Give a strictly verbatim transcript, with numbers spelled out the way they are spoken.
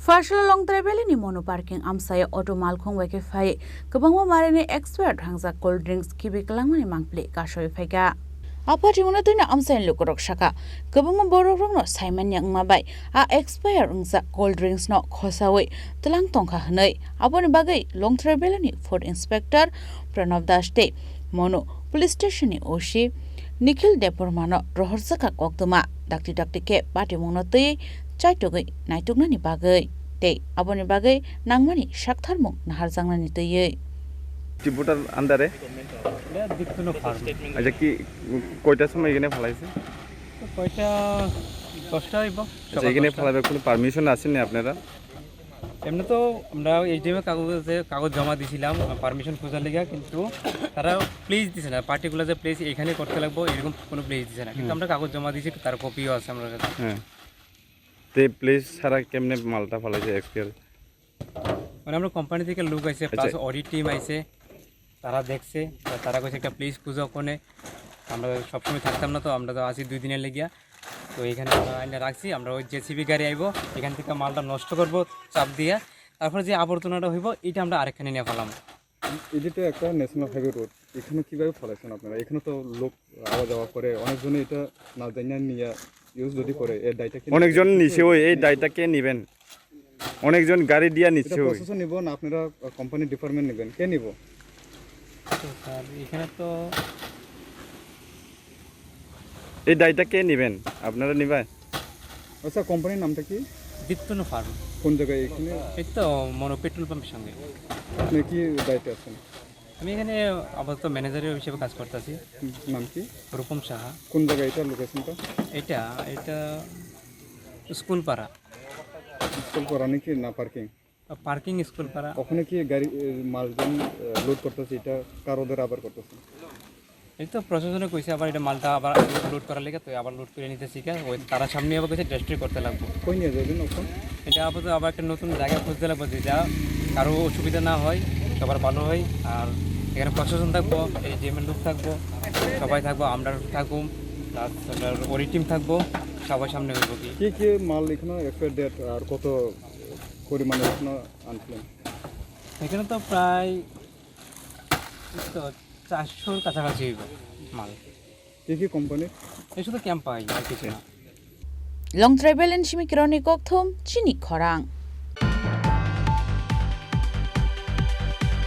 Pharsalo Longtrai Valley ni Monu parking amsaya auto malkhung bai khe phai kwbangma marini expired hangjak cold drinks khibi kwlangmani mangpili kasoi phaikha. Apha thimuna twino amsayani lukurok sakha, kwbangma borokrokno saimanya wngma bai a expire wngjak cold drinks no khosawi twlang tongkha hwnwi. Aboni bagwi Longtrai Valley ni Food Inspector Pranab Das tei Monu Police Station ni O C Nikhil Debbarma no rohorjakha koktwma dakti dakti khe patimungno twi chaitugwi naituknani bagwi tei aboni bagwi nangmani saktharmung naharjaknani twiwi. Voter under-e? এটা দীপ্তনু ফার্ম। আচ্ছা, কি কয়টার সময় এখানে ফালাইছে? তো কয়টা? দশটা হইব। আচ্ছা, সকাল এখানে দশটা। ফালাইবার কোনো পারমিশন আছে নি আপনারা? এমনি তো আমরা এইচডিএম এর কাগজে কাগজ জমা দিছিলাম, পারমিশন খোঁজার লেগে, কিন্তু তারা প্লেস দিছে না, পার্টিকুলার যে প্লেস এখানে করতে লাগবো এরকম কোনো প্লেস দিছে না। কিন্তু হুম। আমরা কাগজ জমা দিয়েছি, তার কপিও আছে আমার কাছে। হ্যাঁ। তে প্লেস ছাড়া কেমনে মালটা ফালাইছে এক্সপিআর? মানে আমরা কোম্পানি থেকে লোক আইছে, আচ্ছা। প্লাস অডিট টিম আইছে, তারা দেখছে, তা-, তারা কইছে একটা প্লেস খুঁজো ওখানে। আমরা সবসময় থাকতাম না তো, আমরা তো আছি দুই দিনের লেগিয়া। তো এখানে আমরা আইনা রাখছি, আমরা ওই জেসিবি গাড়ি আইবো, এখান থেকে মালটা নষ্ট করবো চাপ দিয়া, তারপরে যে আবর্জনাটা হইবো এটা আমরা আরেকখানে নিয়ে ফেলাম। এই যে তো একটা ন্যাশনাল হাইওয়ে রোড, এখানে কিভাবে ফালাইছেন আপনারা? এখানে তো লোক আওয়া যাওয়া করে, অনেকজনে এটা না জানিয়ে নিয়ে ইউজ যদি করে, এর দায়টা কে নিবে? অনেকজন নিছে, ওই এই দায়টা কে নিবেন? অনেকজন গাড়ি দিয়া এটা নিচ্ছে ওই। প্রশাসন নিব না আপনারা, আহ, কোম্পানির ডিপার্টমেন্ট নেবেন? কে নিব? তো স্যার, এখানে তো এই দায়টা কে নিবেন? আপনারা নিবেন? আচ্ছা, কোম্পানির নামটা কি? দীপ্তনু ফার্ম। কোন জায়গায় এখানে? এই তো মনো পেট্রোল পাম্পের সঙ্গে। আপনি কি দায়িত্বে আছেন? আমি এখানে আপাতত ম্যানেজার হিসেবে কাজ করতেছি। হুম, নাম কি? রূপম সাহা। কোন জায়গায় এটা লোকেশনটা? এটা, এটা স্কুল পাড়া। স্কুল পাড়া নাকি না পার্কিং? পার্কিং স্কুল পাড়া। ওখানে কি গাড়ি, এ, মালজন, এ, লোড করতেছে, এটা কার অর্ডারে আবার করতেছে? এই তো প্রশাসনে কইছে আবার এটা মালটা আবার লোড করার লেগে, তো আবার লোড করে নিতে শিখা, ওই তারা সামনে আবার কইছে ডেস্ট্রয় করতে লাগবো। কই নিয়ে যাবেন এখন? এটা আপাতত আবার একটা নতুন জায়গা খুঁজতে লাগবো, যে যা কারো অসুবিধা না হয়, সবার ভালো হয়। আর এখানে প্রশাসন থাকবো, এই জিএমএর লোক থাকবো, সবাই থাকবো, আমরা থাকবো, প্লাস আপনার ওরি টিম থাকবো, সবার সামনে হইব কি। কি কি মাল এখানে এক্সপায়ার ডেট আর কত পরিমাণে এখনো আনছিলেন? এখানে তো প্রায় তো চারশোর কাছাকাছি হইব মাল। কি কি কোম্পানির? এই শুধু ক্যাম্পাই, আর কিছু না। Longtrai Valley ni simi Kironi Kokthum, chini khorang.